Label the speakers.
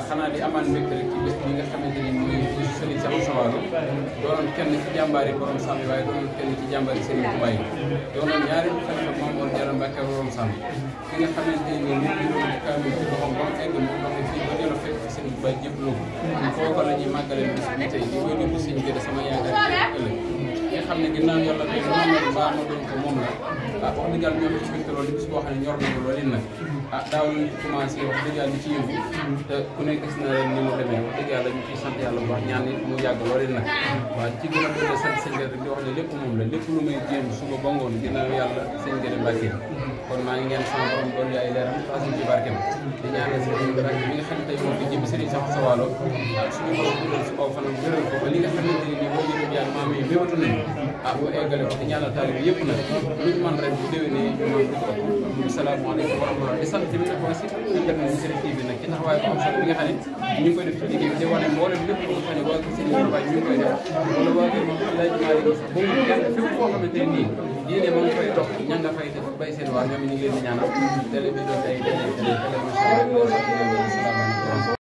Speaker 1: xanaa di amaan mbégte rek ci bés bi nga xamante ni mooy Serigne Cheikh Moussa Walo doonoon kenn ci jàmbaari borom Sam waaye doonoon kenn ci jàmbaari Serigne Touba yi doonoon ñaari xalifa Mamour Diarra Mbacké borom Sam ki nga xamante ni nit ñi doon kaamil ci boppam ba mu egg moom doxe fii ba delloo fekk Serigne Touba jëppaloo ko kooku la ñuy màggalee bis bi tey di koy déglu Serigne Guèye sama yaakaar ëllëg nga xam ne ginnaaw yàlla tey baax ma doon ko moom la wax dëgg yàlla ñoom ci mbégte loolu di bis boo xam ne ñor nañu loolu nag daaw lañ ci commencé wax dëgg yàlla di ci yëngu te ku ne gis na ni mu demee wax dëgg yàlla ñu ciy sant yàlla bu baax ñaan mu yàgg loolu nag waaw ci gën a bëgg a sant sëñ Guèye rek di wax ne lépp moom la lépp lu may jéem suba ba ngoon ginnaaw yàlla sëñ Guèye Mbacké kon maa ngi ngeen sama borom doon ay leeram façon ci barkeem di ñaanal sëñ Mbacké mi nga xam ne tey moom di jëm Serigne Cheikh Moussa Walo suñu borom dugal si kaw fanam wéral ko ba li nga xamante ni boo jëlee yàlla maam yi béwatu nañu bu eggale ko di ñaanal taalibe yëpp nag luñ man ren bu déwénee ñu mën du ko salaamaaleykum wa rahmatulah di sant tamit nag aussi internet Bichri TV bi nag ci taxawaay bu am solo bi nga xam ne ñu ngi koy def ci liggéey bi di wane mboolem lépp loo xam ne waa kër Serigne Touba ñu ngi koy def wala waa kër moom El Hadj Malick sax ba mu kenn fépp foo xamante ne nii diine ma ngi fay dox ña nga fay def bay seen waar ñoom ñu ngi leen di ñaanal télé bi doon ay télé macha allah